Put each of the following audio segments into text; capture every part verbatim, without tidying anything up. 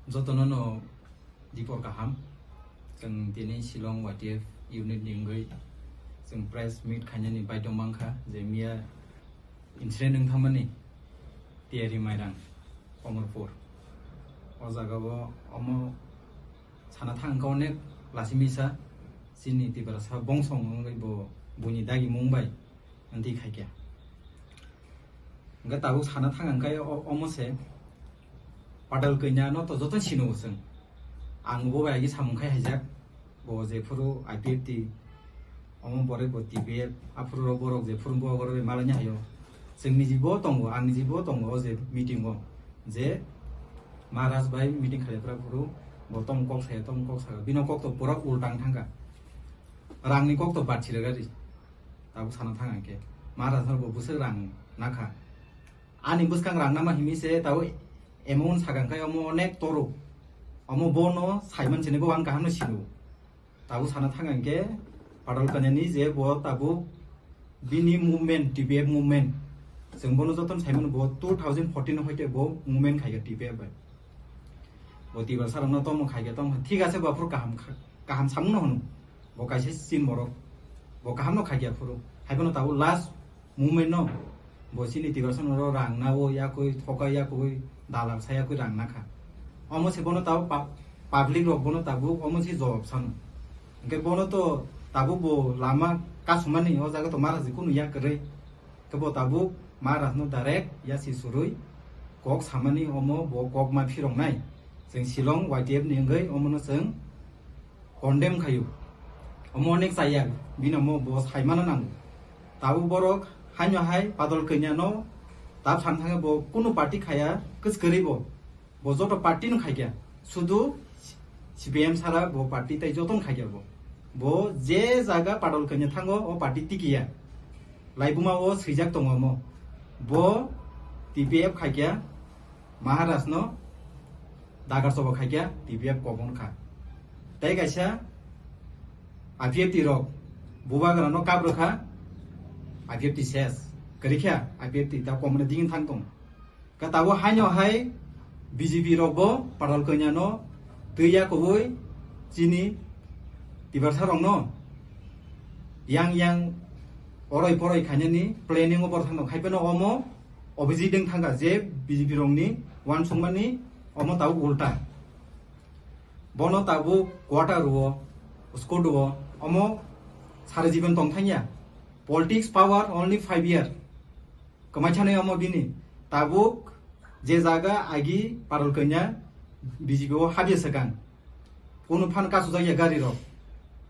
Jotono no dipor kaham. Chwng tini Shillong Y T F unit ni wngwi chwng press meet khainani baidhyo mankha je miya incident wng thangmani Tiyari Mairang, Omorpur. O jaga o omo sana thang kha onek lasi misa chini Tiprasa bongso wngwi bo buini dagi mung bai Amtwi khaikya. Hwnkhe tabuk sana thang hwnkhe o-, omo se Padal Kanya no to joto sino bo chwng. Ang bo bai agi samung khai haijak. Bo jephuru I P F T, omo borok bo T P F, aphuru rok borok jephuru bo borok bai malaini hayo. Chwng niji bo tongo, ang niji bo tongo o je meeting o. Je Maharaj bai meeting khlai phuru bo tong kok saya, tong kok saya. Bino kok to pura ultang thangkha. Rangni kok to bat siragari. Tabuk sana thang hwnkhe Maharaj no bo bwswk rang nakha. Ani bwskang rang nama himi se tabuk amount sakang khai omo onek toro. Omo bono saiman sini bo ang kaham no sino. Tabuk sana thang hwnkhe Padal Kanya ni je bo tabuk bini movement, T P F movement. Chwng bono jotono saimano bo two thousand fourteen hoite bo movement khaikha T P F bai. Bo Tiprasa rokno tomo khaikha tomo thik ase bo aphuru kaham kha-, kaham samung no hwno. Bo kaisa sin borok. Bo kaham no khaikha phuru. Haiphano tabuk last movement no. Bo chini Tiprasa no rang nawo yakui thoka yakui dalal sa yakui rang nakha. Omo se bono tabuk pa-, public rok bono tabuk omo se jawab sano. Hwnkhe bono to tabuk bo lama kasumani o jaga to maraji kunu yak kwrwi. Khe bo tabuk Maharaj no direct yasi surui kok samani omo bo kok ma phiroknai. Chwng Shillong Y T F ni wngwi omo no chwng condemn khayu. Omo onek chaya, bini omo bo saimano nango. Tabuk borok haino hai Padal Kanya no tab san thangwi bo kunu party khaya kwchwrwi bo. Bo joto party no khaikya, sudu C P M sara bo party tai joto no khaikya bo. Bo je jaga Padal Kanya thango o party tikiya. Laibuma o swijak tongo omo. Bo T P F khaikya, Maharaj no dagar choba khaikya T P F kobon kha. Tai kaisa I P F T rok bubagra no kap rwkha, I P F T ses. Kwrwikha I P F T ta komne dingin thang tong. Ka tabuk haino hai B J P rok bo Padal Kanya no twi ya kubui chini Tiprasa rok no yang yang oroi poroi khainani planning o borok thang tong. Hai phano omo Abhijit deng thangkha je B J P rokni uansukmani omo tabuk ulta. Bono tabuk quarter o, squad o, omo sara jiban tong thangya. Politics power only five year. Kwmai sanai omo bini. Tabuk je jaga agi Padal Kanya B J P o habya swkang. Kunu phan kasujak ya gari rok.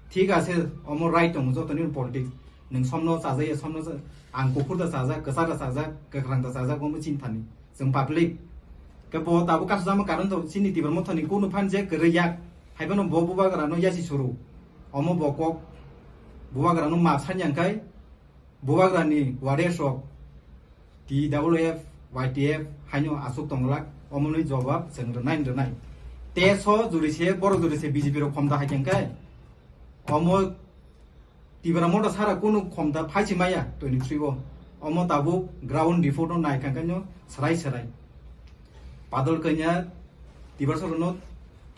Thik ase, omo right tongo jotoni politics. Nwng somno chajak ya, somno cha-, ang kuphur da chajak, kwchar da chajak, kwkhrang da chajak, omo chini thani. Chwng public. Khe bo tabuk kasujak ma karon to chini Tipra Motha ni kunu phan je kwrwi yak. Hai phano bo bubagra no yasi suru. Omo bo kok bubagra no ma sanya kai. Bubagrani warriors rok T W F, Y T F haino aswk tonglak, omoni jobab chwng rwnai rwnai. Teso juri se, borok juri se B J P rok khomda hai khe, omo Tipra Motha sara kunu khomda phaisi maya twenty three o. Omo tabuk ground report no nai kha khe no serai serai. Padal Kanya Tiprasa rokno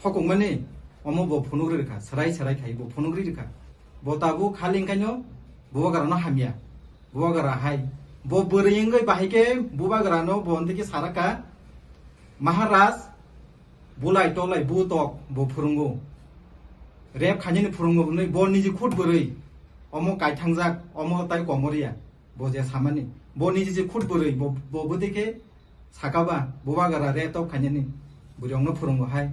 thokongmani omo bo phunugri rwkha, serai serai khai bo phunugri rwkha. Bo tabuk khali wngkhaino bubagrano hamya. Bubagra hai. Bo bwrwi wngwi bahai khe bubagrano bo hwnwi khe saraka, Maharaj, bulai tolai bu tok bo phwrwngo. Rep khainani phwrwngo hwnwi bo niji khut bwrwi omo kaithangjak, omo tai komoriya. Bo je samani. Bo niji je khut bwrwi, bo, bo bwtwi khe saka ba, bubagra re tok khainani bwrwi ongno phwrwngo hai.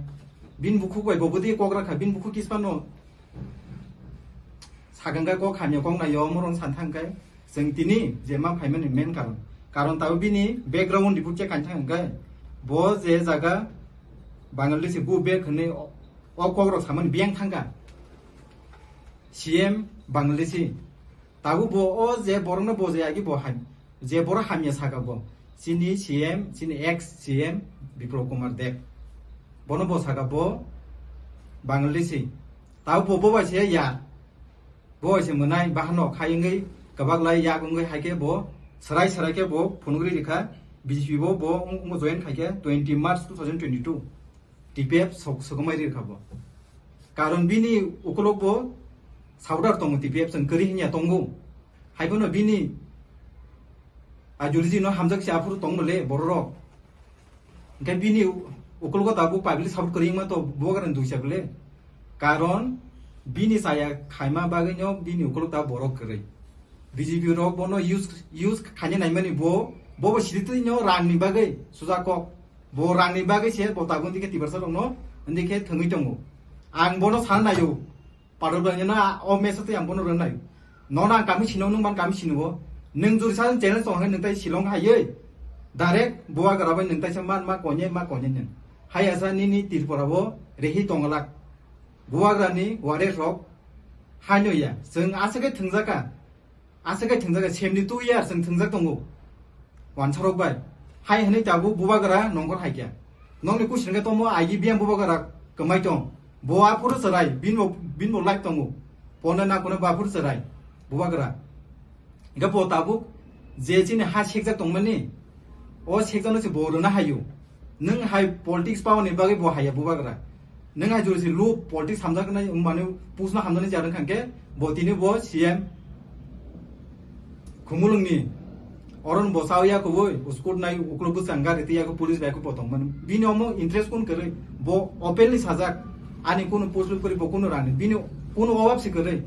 Bini bukhuk bai bo bwtwi kok rakha, bini bukhuk kispa no sakang kai kok hamya kok nai yo, morong san thang kai. Chwng tini je ma phaimani main karon. Karon tabo bini background report che kain thang kai. Bo je jaga Bangladeshi bu bek hwnwi o, o kok rok samani biyang thangka. C M Bangladeshi. Tabuk bo o je borokno bo je agi bo ham-, je borok hamya saka bo. Chini C M, chini ex C M Biplab Kumar Deb. Bono bo saka bo Bangladeshi. Tabuk bo, bo bai se ya. Bo bai se mwnai bahano khai wngwi kwbak lai yak wngwi hai khe bo serai serai khe bo phunugri rikha B J P bo, bo wng-, wngbo join khai khe twenty March two thousand twenty-two. T P F sok-, sokomai ri kha bo. Karon bini ukulok bo supporter tongo, T P F chwng kwrwi hinya tongo. Haibono bini ideology no hamjak se aphuru tongmo le bororok. Hingke bini u-, ukulok tabuk public support kwrwi wngma to Bubagra ni duisa bole. Karon bini chaya khaima bagwi no bini ukulok tabuk borok kwrwi. B J P rok bono use, use khaina naimani bo, bo bo siri twi no rang ni bagwi suja kok. Bo rang ni bagwi se bo tabuk ndikhe Tiprasa rok no ndikhe thwngwi tongo. Ang bono sana naio. Padol bai na o mesa twi ang bono rwnai. Nono ang kami sino, nwng ban kami sino. Nwng juri sa channel tong hai nwng tai Shillong hai ei. Direct Bubagra bai nwng tai sa man ma konye ma konye nwng. Hai asa nini Tripura bo rehi tonglak. Bubagra ni wares rok haino ya. Chwng aswk thwngjaka. Aswk thwngjaka seventy two years chwng thwngjak tongo. Wansarok bai. Hai hwnwi tabuk Bubagra nongkhor hai khe. Nokni kuching khe tomo agi biyang Bubagra kwmai tong. Bo aphuru chwrai, bini bo, bini bo life tongo. Pona na kono bo aphuru chwrai, Bubagra. Hingke bo tabuk je chini ha sekjak tongmani, o sekjakno se bo rwna hayo. Nwng hai politics pawani bagwi bo haiya Bubagra. Nwng hai jora se lu politics hamjaknai, wngmani pusno hamjaknai jarwng khankhe, bo tini bo C M Khumulwngni oron bo sao ya kubui, uskut nai uklok bwsang gari twi ya ku police bai ku potong mani. Bini omo interest kun kwrwi, bo openly sajak, ani kunu puslu kwrwi bo kunu rani, bini kunu obab si kwrwi.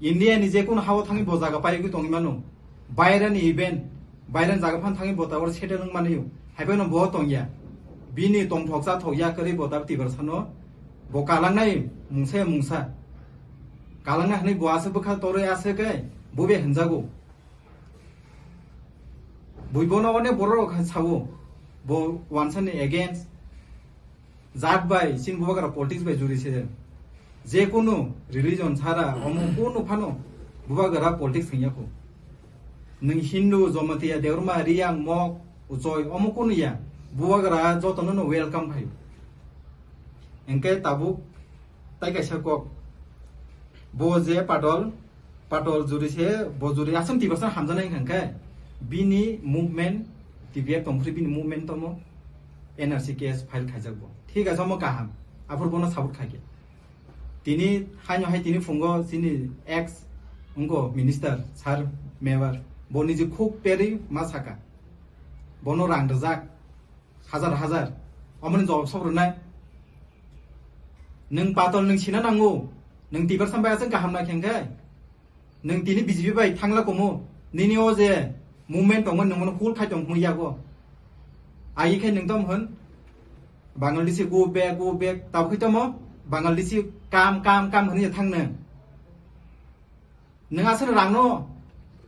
India ni je kunu hao thangwi bo jaga pai ku tongwi mano. Bairani event, bairani jaga phan thangwi bo tabor settle wng manayo. Haiphano bo tongya. Bini tongthok chathok ya kwrwi bo tab Tiprasano bo kalangnai mungsa ya mungsa. Kalangna hwnwi bo aswk bwkha torwi aswk khe bo be hwnjago. Bui bono onek borok rok hai sao, bo wansani against, jat bai chini Bubagra politics bai juri se. Je kunu religion sara omo kunu phano Bubagra politics thwngya kho. Nwng Hindu, Jamatia, Debbarma, Riyang, Mok, Uchoi, omo kunu ya. Bubagra jotono no welcome khai. Hingke tabuk tai kaisa kok. Bo je Padol, Padol juri se, bo juri aswng Tiprasa hamjaknai wngkha khe, bini movement, T P F tongphuru bini movement tomo N R C case file khaijak bo. Thik ase, omo kaham. Aphuru bono support khaikhe. Tini haino hai tini phungo chini ex wngkho minister, sir Mewar, bo niji khuk perwi ma saka. Bono rang rwjak. Hajar hajar. Omoni jawab sob rwnai. Nwng Padol nwng sina nango. Nwng Tiprasa bai aswk kaham na khengkhe. Nwng tini B J P bai thangla kumu. Nini o je movement tongmani nwng mono hul khai tong hwnwi yago. Ai khe nwng tom hwn. Bangladeshi go back, go back. Tabuk khe tomo Bangladeshi kam, kam, kam hwnwi thang nwng. Nwng aswk rangno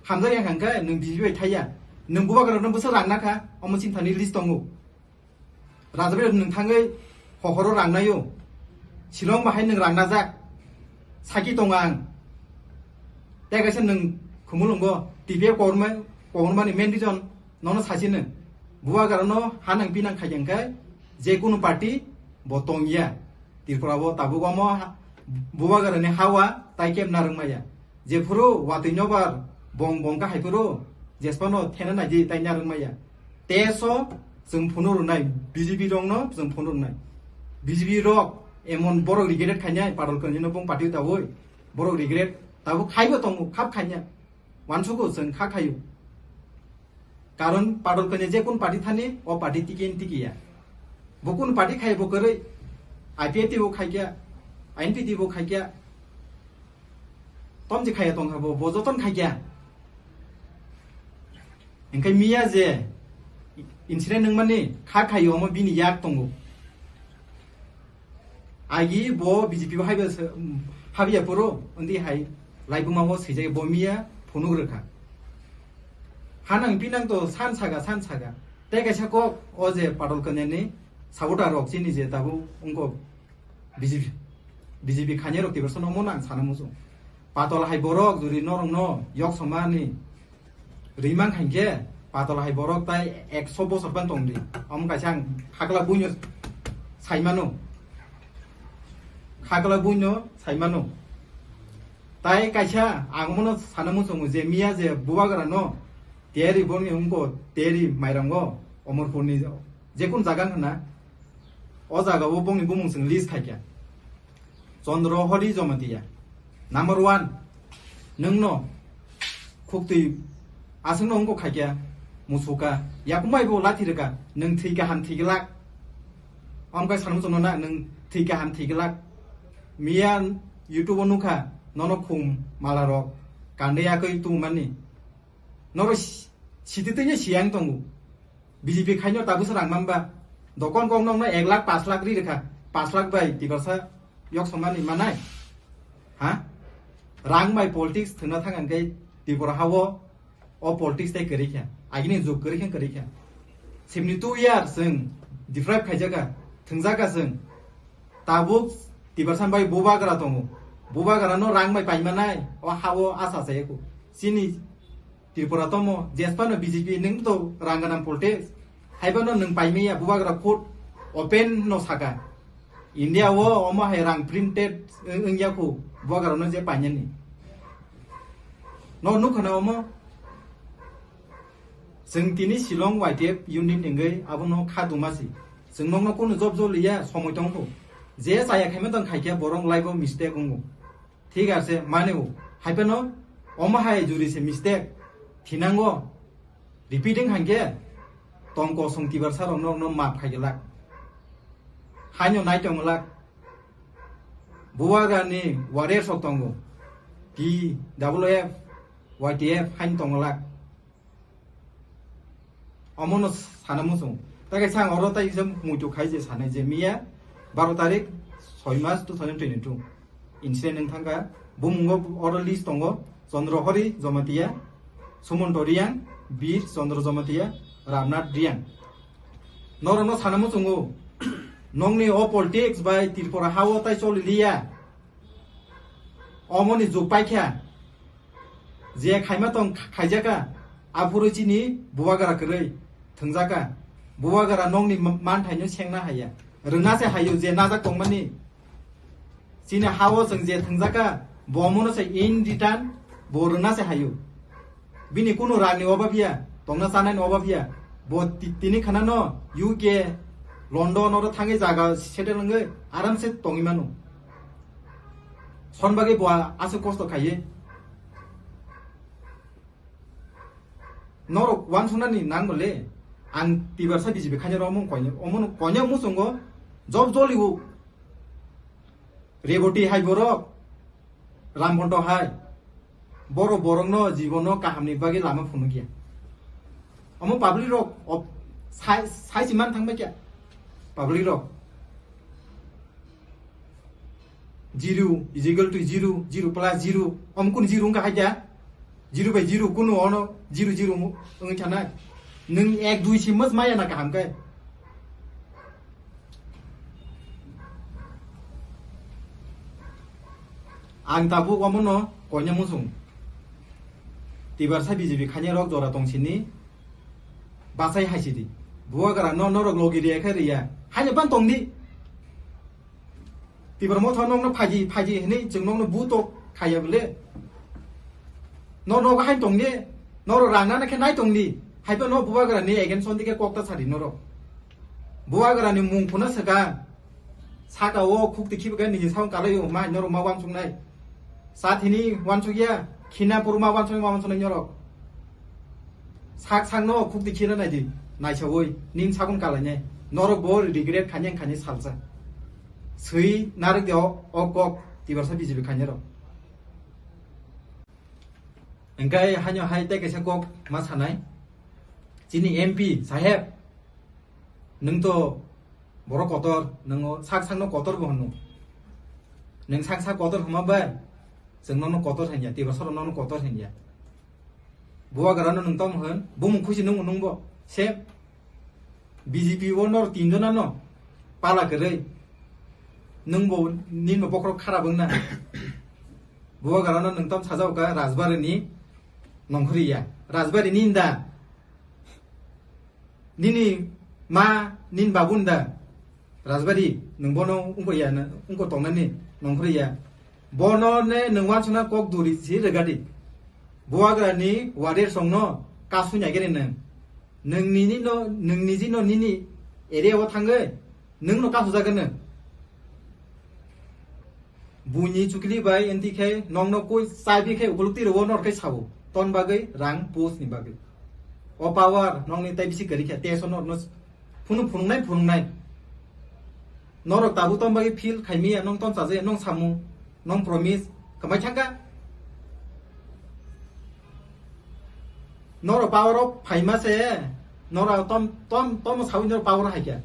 hamjak ya hwnkhe nwng B J P bai thaiya. Nwng Bubagra rokno bwswk rang nakha, omo chini thani list tongo. Rajabai rok nwng thangwi hohoro rang naio. Shillong bahai nwng rang najak. Saki tongo ang. Tei kaisa nwng Khumulwngo T P F koborma, kobormani main reason nono sachino. Bubagrano ha nang pinang khaikhe je kunu party bo tongya. Tripura o tabuk omo ha-, Bubagrani hawa tai keb narwk maya. Jephuru watwi nobar bong bong kha haiphuru jesphano thena naidi tai narwk maya. Teso chwng phunu rwnai, B J P rokno chwng phunu rwnai. B J P rok emon borok regret khainai, Padol Kanya no bong party tabui. Borok regret tabuk khaibo tongo, khap khaiya. Wansukgo chwng kha khaio. Karon Padol Kanya je kun party thani, o party tiki ni tiki ya. Bo kun party khai bo kwrwi, I P F T bo khai kya, I N P T bo khai kya. Tom je khaya tong kha bo, bo joton khai kya. Hingke miya je incident nungmani kha khayo omo bini yak tongo. Agi bo B J P bo haiba se, um, habya poro, undi hai laibuma bo swijai bo miya phunuk rwkha. Hanang pinang to san saga, san saga. Tei kaisa kok o je Padol Kanya ni supporter rok chini je tabuk wngkok B J P, B J P khanya rok tibar sono mo nang sana muchung. Padol hai borok juri norok no yok somani Rimang khankhe Padol hai borok tai ekso bosor ban tongdi. Omo kaisa ang khakla buino saimano. Khakla buino saimano. Tai kaisa ang mono sana muchungo je miya je Bubagra no teri boni wngko teri mairango Omorpurni jekun jaga hwnna. O jaga o bongni bumung chwng list khaikha. Chandra Hari Jamatia. Number one. Nwngno khuktwi aswkno wngkok khaikha. Musuka. Yakumai bo lathi rwkha. Nwng thwi kaham thwi glak. Amkai sanam chwngno na nwng thwi kaham thwi glak. Miya YouTube o nukha. Nono khum malarok. Kandwi yakwi tungmani. Noro si-, sititwino siyang tongo. B J P khaino tabuksa rang manba. Dokon kok nokno ek lakh, pash lakh ri rwkha. Pash lakh bai tiprasa yok somani manai. Ha? Rang bai politics thwngna thang hwnkhe Tripura hao o politics tei kwrwi kha. Agini jug kwrwi kha, kwrwi kha. Seventy two years chwng deprive khaijaka, thwngjakha chwng. Tabuk tiprasa bai bubagra tongo. Bubagra no rang bai paimanai, o hao asa chayako. Chini Tripura tomo, jespa no B J P nwng to rang ganang politics. Haiba no nwng paimaya bubagra khut open no saka. India o omo hai rang printed wng-, wngya khu bubagra no je painani. No nukha na omo. Chwng tini Shillong Y T F unit hingwi abono kha duma si. Chwng nokno kunu job joliya somoi tong khu. Je chaya khaima tong khaikhe borok life o mistake wngo. Thik ase, mane o. Hai phano omo hai juri se mistake. Thinango. Repeating hangke tong kosong tiprasa rok no, no map khai glak. Haino nai tong glak. Bubagra ni warriors rok tongo. T W F, Y T F hain tong glak. Omono sana muchung. Takai sang oro tai se muitu khai je sanai je miya baro tarik soi mas two thousand twenty-two. Incident wng thangkha, bumungo oro list tongo, Chandra Hari Jamatia, Sumanto Reang, Bir Chandra Jamatia, Ramnath Reang. Norokno sana muchungo, nongni o politics bai Tripura hao tai choli liya. Omoni jug paikha. Je khaima tong khaijaka, aphuru chini bubagra kwrwi thwngjaka. Bubagra nokni ma-, manthaino sengna haiya. Rwna se haio je najak tongmani. Chini hao chwng je thwngjaka, bo omono se in return bo rwna se haio. Bini kunu rangni oba phiya, tongna chanani oba phiya. Bo ti-, tini khanano U K, London oro thangwi jaga settle wngwi aramse tongwi mano. Son bagwi bo aswk kosto khaiwi. Norok uansuknani nang bole, ang tiprasa B J P khaina rok omo koino, omono koino muchungo job joliu. Reboti hai borok, Ramphonto hai, borok borokno jibono kahamni bagwi lama phunukya. Omo public rok op-, sai, sai si man thangbai kya? Public rok. Zero is equal to zero, zero plus zero. Om kun zero wngkha hai kya? Zero by zero kunu ono zero zero wngwi thanai. Nwng ek dui si mas maya na kaham khe. Ang tabuk omono koina muchung. Tiprasa B J P khaina rok jora tong sini. Bachai hai sidi. Bubagra no norok logi riya khe riya. Haino ban tongdi. Tipra motha nokno phaidi, phaidi hinwi chwng nokno buto khaiya bole. No nogo hain tongdi. Norok rang nana khe nai tongdi. Haibo no bubagra ni against on dike kok ta sadi norok. Bubagra ni mung phuna swkang. Saka o khuk tikhi bwkha nini sakong kalai o ma norok ma wansuknai. Sa thini wansukya, khina puruma wansuk ma wansuknai norok. Sak sakno khuk tikhi ra naidi, naisawi ning sakon kalainai. Norok bo regret khanyang khani salsa. Swi narwk de o, o kok tiprasa B J P khainai rok. Engkai hanyo hai tei kaisa kok ma sanai. Chini M P saheb, nwng to borok kotor, nwng o sak sakno kotor bo hwnno. Nwng sak sak kotor hwnma bai, chwng nono kotor hwnya, tiprasa rok nono kotor hwnya. Bubagra no nwng tamo hwn, bumung khusi nung nung bo, se B J P o nor tin jona no pala kwrwi. Nwng bo nini no bokhorok kharap wngna. Bubagra no nwng tam sajao ka Rajbari ni nongkhori ya. Rajbari ni nda. Nini ma, nini babu nda. Rajbari, nwng bono wngkor ya, wngkor tongnani nongkhori ya. Bono ne nwng wansukna kok duri si rwgadi. Bubagra ni warrior song no kasui nai gani nwng. Nwng nini no, nwng niji no nini area o thangwi. Nwng no kasujagwno. Buini chukli bai enti khe nokno koi chaibi khe ukuluk twi rwo nor khe sao. Ton bagwi rang post ni bagwi. O power nokni tai bisi kwrwi khe teso norno phunu phunuknai phunuknai. Norok tabuk ton bagwi feel khaimiya nong ton chaje nong samu nong promise kwmai thangkha. Norok power o phaima se, norok tom, tom, tomo sawi norok power o haikha.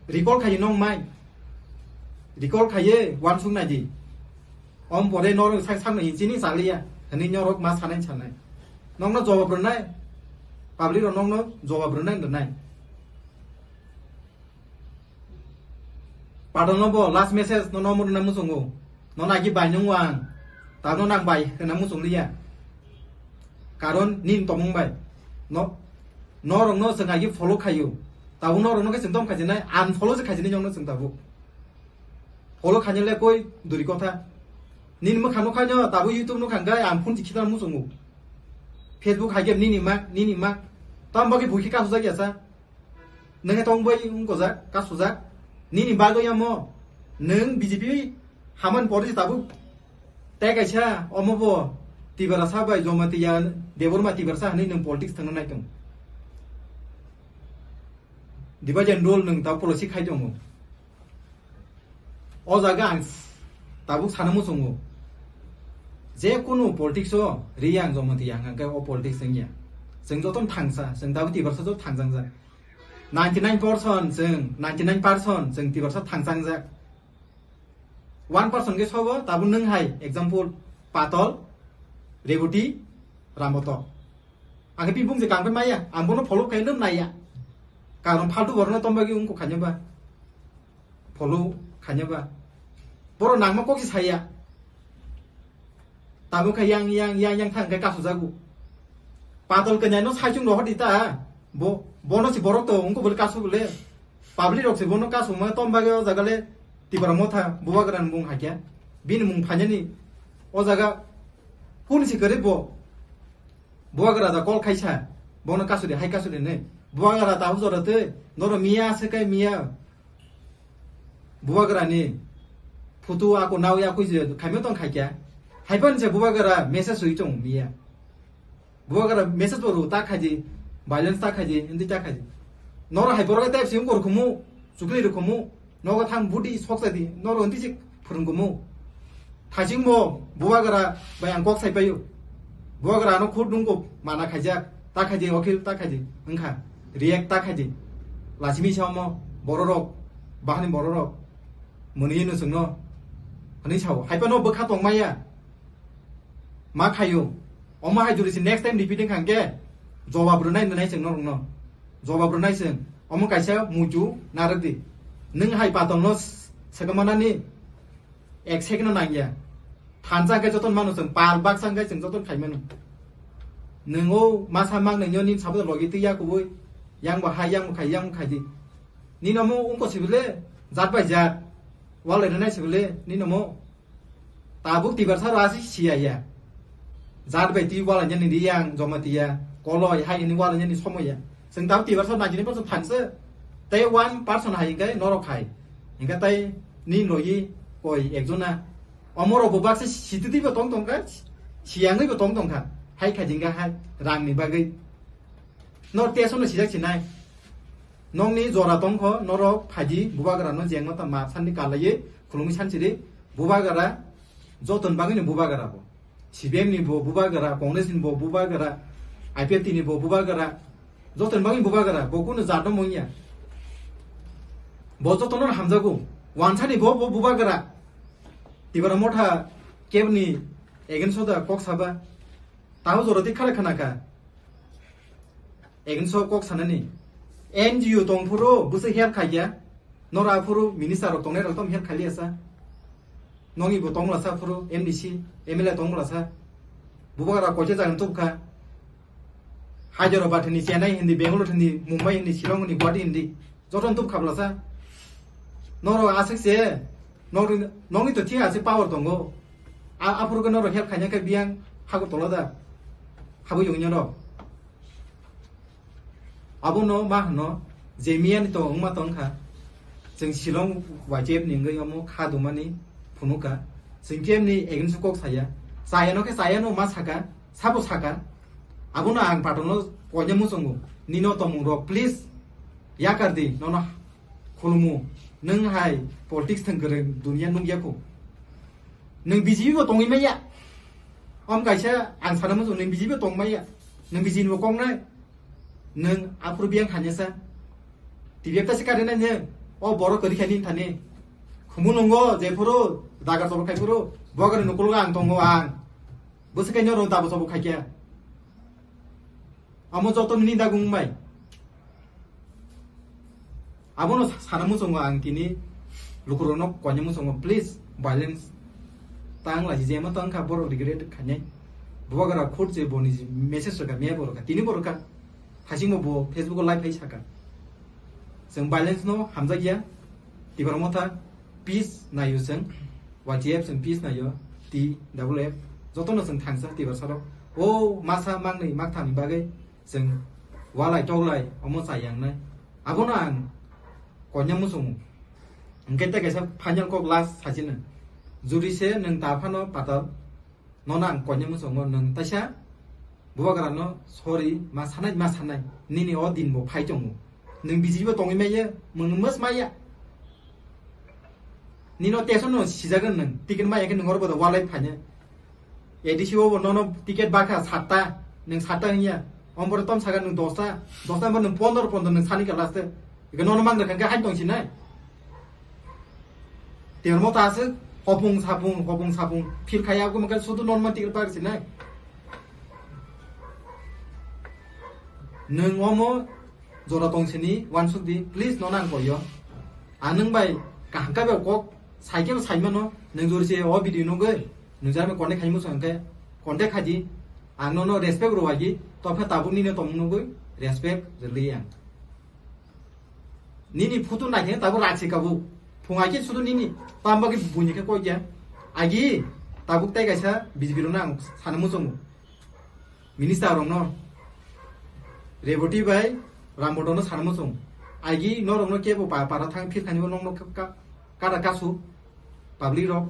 Recall khaiwi nong mai. Recall khaiwi uansuk nai di. Om pore norok sak, sakno hinchini chaliya. Hwnwi norok ma sanai sanai. Nokno jawab rwnai. Public rok nokno jawab rwnai rwnai. Padalno bo last message no nomo rwna muchungo. No nagi bai nung wang. Tabno nang bai hwna muchung liya. Karon nini tomung bai. No, norokno chwng agi follow khaio. Tabuk norokno khe chwng tom khajinai, unfollow se khajinai nokno chwng tabuk. Follow khainai le koi duri kotha. Nini mwkhang no khaino tabuk YouTube no khangkai ang phone chikhita muchungo. Facebook hai khe nini mak, nini mak. Tam bagwi buikhe kasujak yasa. Nwng khe tong bai wng kojak, kasujak. Nini bagwi amo nwng B J P haman pori tabuk. Tei kaisa omo bo Tiprasa bai Jamatia Debbarma Tiprasa hinwi nwng politics thangna nai tong. Divide and rule nwng tabuk policy khai tongo. O jaga ang tabuk sana muchungo. Je kunu politics o ri ang Jamatia hwnkha khe o politics wngya. Chwng jotono thangsa, chwng tabuk Tiprasa joto thangjangjak. Ninety nine percent chwng, ninety nine percent chwng Tiprasa thangchangjak. One percent khe sobo tabuk nwng hai, example, Patol, Reboti, Ramboto. Ang khe bini bung je kang bai maya, ang bono follow khai nwng naiya. Karon faltu borokno tom bagwi wngkha khaina ba. Follow khaina ba. Borok nangma kok se saya. Tabuk khe yang, yang, yang, yang thang khe kasu jago. Patol kanya no sai chung rohor di ta. Bo, bono si borok to, wngkha bole kasu bole. Public rok se bono kasu ma tom bagwi o jaga le Tipra Motha, Bubagra ni mung hakya. Bini mung phainani o jaga kuni si kwrwi bo. Bubagra da call khaisa, bono kasudi, hai kasudi hinwi. Bubagra da hujora twi, noro miya se kai miya. Bubagra ni photo ako nawi ako je khaimyo tong khaikya. Haipan je Bubagra message sui tong miya. Bubagra message bo ru ta khaidi, violence ta khaidi, hindi ta khaidi. Noro hai borok tep sim kor khumu, chukli ru khumu. Nogo thang budi sok sa di, noro hindi sik phwrwng kumu. Thasing bo Bubagra bai ang kok sai paio. Bubagra no khud nungko mana khaijak, ta khaidi, okhil ta khaidi, wngkha, react ta khaidi. Lachimi sao mo, bororok, bahani bororok, mwnwi no chwngno, hwnwi sao. Haipa no bwkha tong maya. Ma khaio. Omo hai juri si next time repeat wngkha hwnkhe, jobab rwnai nwnai chwng norokno. Jobab rwnai chwng. Omo kaisa muitu narwk di. Nwng hai patol no s-, swkang manani ek second no nangya. Thansa hwnkhe jotono mano chwng, pal baksa hwnkhe chwng jotono khai mano. Nwng o masa mang nwngnyo nini sabo logi twi ya kubui. Yang bo hai, yang bo khai, yang bo khai di. Nini omo wngkha sibole, jat bai jat. Walai rwnai sibole, nini omo. Tabuk Tiprasa rasi siya ya. Jat bai twi wala nyani Riyang, Jamatia, Koloi, hai ini wala nyani somoya. Chwng tabuk Tiprasa ninety nine percent thansa. Tei one percent hai hingkai norok hai. Hingka tai ni logi koi ekjona. Omoro bo baksa sititi bo tong tongkha, siyangwi bo tong tongkha. Hai kha jingga hai rang ni bagwi. Nor teso no sijak sinai. Nokni jora tongkho, norok phaidi Bubagra no jengma ta ma sandi kalaiye, khulumwi sansiri Bubagra, joton bagwi ni Bubagra bo. C P M ni bo Bubagra, Congress ni bo Bubagra, I P F T ni bo Bubagra, joton bagwi Bubagra, bo kunu jat no mungya. Bo jotono hamjago, wansani bo, bo Bubagra. Tipra Motha kebni against o da kok saba. Tahu jora ti khare khana ka. Against o kok sanani. N G O tong phuru bwswk help khaikya. Nora phuru minister rok tongnai rok tom help khailiya sa. Nongni bo tongla sa phuru M D C, M L A tongla sa. Bubagra koite jagan tubkha. Hyderabad hini, Chennai hini, Bangalore hini, Mumbai hini, Shillong hini, Guwahati hini. Jotono tubkha bwlasa. Norok aswk se, nokni, nokni to thik aswk power tongo. A, aphuru khe norok help khaina khe biyang hago tolo da. Habwi yongya rok. Abono ma hwno, je miyani to wngma tongkha. Chwng Shillong Y T F ni wngwi omo kha dumani phunukha. Chwng kemni against o kok saya. Chaya no khe chaya no ma saka, sabo saka. Abono ang patokno koina muchungo. Nino tomung rok, please. Yakar di, nono khulumu. Nwng hai politics thwng kwrwng dunia nukya kho. Nwng B J P bo tongwi maya. Om kaisa ang sana muchung nwng B J P bo tong maya. Nwng B J P bo kok nai. Nwng aphuru biyang khanya sa. T V F ta se kari nai nwng. O borok kwrwi khaini thani. Khumu nungo je phuru daga chobok khai phuru. Bogari nukulo ang tongo ang. Bwswk khe noro dabo chobok khai khe. Amo joto nini dagung bai. Abono sa-, sana muchungo ang tini lukurokno koina muchungo, please, violence tang lai, je ma tang kha borok regret khainai. Bubagra khut je boni message rwkha, miya bo rwkha, tini bo rwkha. Hasingbo bo Facebook o live hai saka. Chwng violence no hamjakya, Tipra Motha peace naio chwng, Y T F chwng peace naio, T W F, jotono chwng thangsa Tiprasarok. O masa mangnwi makthamni bagwi chwng walai toklai omo chai yangnai. Abono ang koina muchungo. Hwnkhe tei kaisa final kok last sachino. Juri se nwng ta phano patal. Nono ang koina muchungo nwng taisa bubagrano sorry ma sanai ma sanai. Nini o din bo phai tongo. Nwng B J P bo tongwi maya, nwng mos maya. Nino teso no sijagan nwng ticket maya khe nwng oro bodo walai phanya. A D C o bo nono ticket bakha satta, nwng satta hinya. Ombore tom saga nwng dosta, dosta ombor nwng pondro pondro nwng sani ka last. Ika nono mang dakha khe hai tong sinai. Termo ta aswk hopung sapung, hopung sapung. Phil khaya ko maka sudu normal ticket par sinai. Nwng omo jora tong sini wansuk di, please nono ang koyo. Ang nwng bai kaham ka bai kok, sai khe bo sai mano, nwng jori se o video nugwi, nwng jami contact khai muchung khe, contact khai di, ang nono respect rwai di, topha tabuk nini tong nugwi, respect rwli ang. Nini photo naikhe tabuk rachi kabu. Phung aike sudu nini tamba khe buini khe koi kya. Agi tabuk tai kaisa B J P rokno ang sana muchungo. Minister rokno. Reboti bai Rambodono sana muchung. Agi norokno kebo pa para thang phir khani bo nokno ka, ka, kada kasu. Public rok.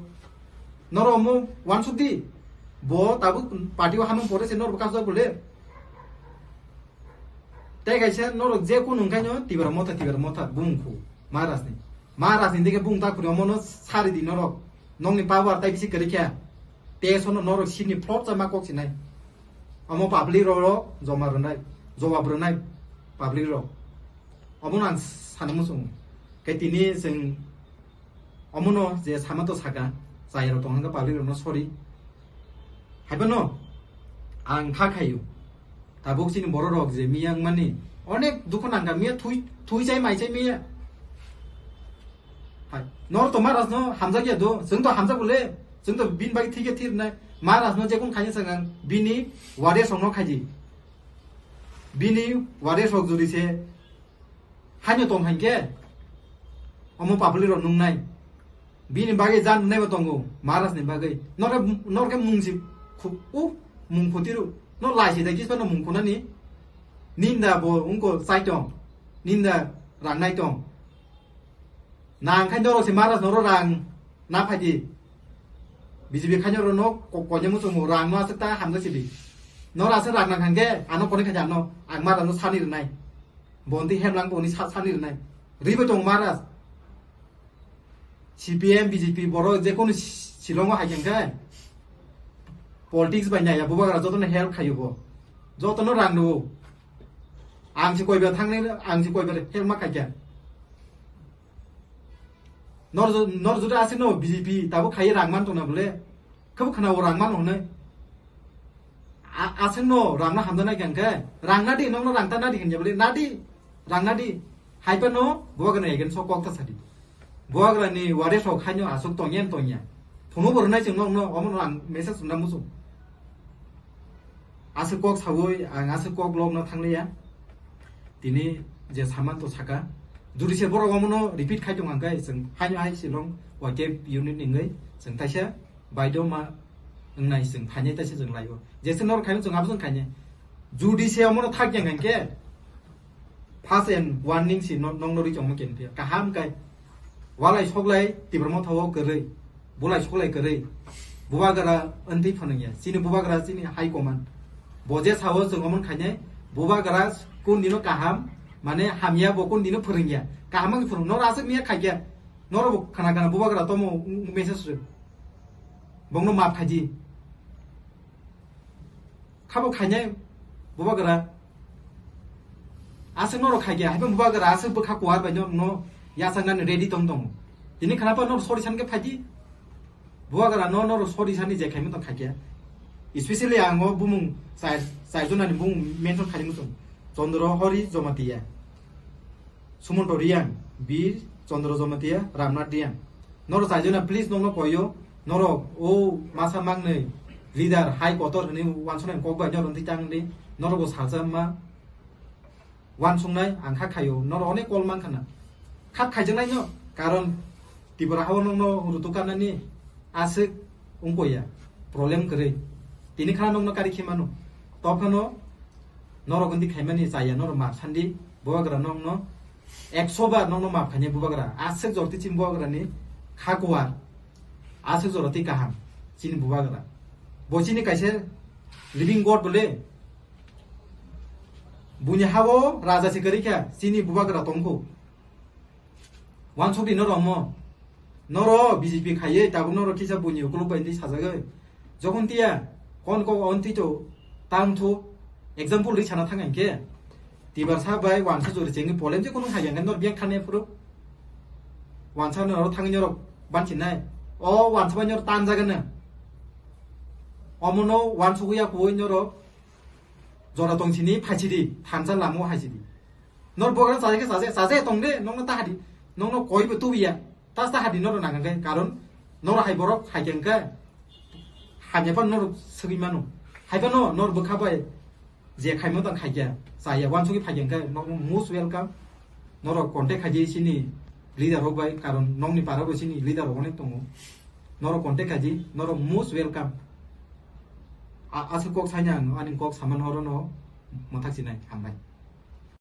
Norok omo wansuk di. Bo tabuk party o hanung pore se norok kasu bole. Tei kaisa norok je kunu wngkhaino Tipra Motha, Tipra Motha bumung khu Maharajni. Maharajni dikhe bumung ta khuri omono sari di norok. Nokni power tai bisi kwrwi khe. Te sono norok sini plot cha ma kok sinai. Omo public rok joma rwnai, jawab rwnai public rok. Omono ang sana muchungo. Khe tini chwng Omono je sama to saka, chayarok tong hwnka public rokno sorry. Haibano ang kha khaio. Tabuk chini borok rok je miya wngmani onek dukhu nangkha, miya thui, thui chai mai chai miya. Hai, nor to Maharaj no hamjak ya do, chwng to hamjak bole, chwng to bin bai thike thir nai. Maharaj no je kun khaini sangang bini wade song no khaji. Bini wade sok juri se Haino tong hai khe, omo public rok nungnai. Bini bagwi jan naibo tongo, Maharaj ni bagwi. Nor, nor khe mung si khu-, u, mung khutiru. No lai si dai kispa no mung khunani. Ninda bo ungko chai tong. Ninda rang nai tong. Nang khai norok se Maharaj norok rang na phai di. B J P khaino rok no ko-, koine muchungo rang no aswk ta hamjak si di. Nor aswk rang nang khan khe ano kone khai ano ang Maharaj no sani rwnai. Bonti hemlang boni sa-, sani rwnai. Ribo tong Maharaj. C P M, B J P, borok je kono si-, silongo hai khe politics bai naiya, bubagra jotono help khayo bo. Jotono rang rwo. Ang se koiba thangnai, ang se koiba help ma khaikha. Nor jo-, nor jodi aswk no B J P tabuk khaiye rang man tongna bole. Khe bo khna o rang mano hwnwi. A-, aswk no rang no hamjaknai khe hwnkhe, rang nadi, nokno rang ta nadi hwnkhe bole nadi, rang nadi. Hai phano bubagra ni against o kok ta sadi. Bubagra ni waris rok haino aswk tongya tongya. Phungo bo rwnai chwng nokno, omo no ang message rwna muchung. Aswk kok sawi, ang aswk kok lok no thangliya. Tini je saman to saka. Jodi se borok omo no repeat khai tong hwnkhe chwng haino hai Shillong Y T F unit ni wngwi chwng taisa baidoma wngnai chwng khainai taisa chwng laio. Jesa norok khaino chwng abo chwng khainai. Jodi se omono thak yang khe first and warning si no-, nokno ri chongma khe phia. Kaham kai. Walai soklai Tipra Motha o kwrwi, bulai soklai kwrwi, bubagra wngtwi phwnwngya. Chini bubagra chini high command. Bo je sao chwng omo khainai, bubagra kun dino kaham, mane hamya bo kun dino phwrwngya. Kaham wngwi phwrwng, noro aswk miya khaikya, noro bo khana khana bubagra tomo message rw. Bongno map khaidi. Khabo khainai bubagra. Aswk norok khaikya, haiphano bubagra aswk bwkha kuar bai no, no yasaknani ready tong tongo. Tini khana pa norok sorry san khe phaidi. Bubagra no norok sorry sani je khaimani tong khaikya. Especially ang o bumung char, char jonani bumung mention khaimani tong. Chandra Hari Jamatia. Sumonto Reang, Bir Chandra Jamatia, Ramnath Reang. Norok chaijona please nokno koyo, norok o masa mangnwi leader hai kotor hwnwi wansuknai kok bai norok twi tangdi, norok bo salsa ma wansuknai ang kha khaio, norok onek call mankha na. Khat khaijaknai no, karon Tripura hao nokno rutuk karnani aswk wngkoya, problem kwrwi. Tini khana nokno kari khe mano. Tophano norok wngdi khaimani chaya, norok map sandi, bubagra nokno ekso bar nokno map khainai bubagra. Aswk jorti chini bubagrani kha kuar. Aswk jorti kaham chini bubagra. Bo chini kaisa living God bole. Buini hao raja se kwrwi kha, chini bubagra tongkho. Wansukdi norok omo. Noro B J P khaiwi tabuk noro kisa buini ukuluk bai twi sajagwi. Jokhon tiya kon kok on twi to tang thu example ri sana thang khe. Tibar sa bai wansa jori chengwi polem je kono hai yang nor biang khane phuru. Wansa noro thang noro banchi nai. O wansa bai nor tan jaga na. Omono wansukya kuwi noro jora tongsini phaisidi thansa lamo haisidi. Nor bogra chaje khe chaje, chaje tong de, nokno tahadi, nokno koi bo tubiya, tas tahadi noro nang khe, karon noro hai borok hai khe khe, hanya pan noro sugui mano, hai pano nor bwkha bai je khaimo tang khai khe, chaya wansugui phai khe khe, nokno most welcome, noro contact khaidi chini leader rok bai, karon nokni para bo chini leader rok onek tongo, noro contact khaidi, noro most welcome, a-, aswk kok saini ang, ani kok saman horo no, mwthak sinai, hambai.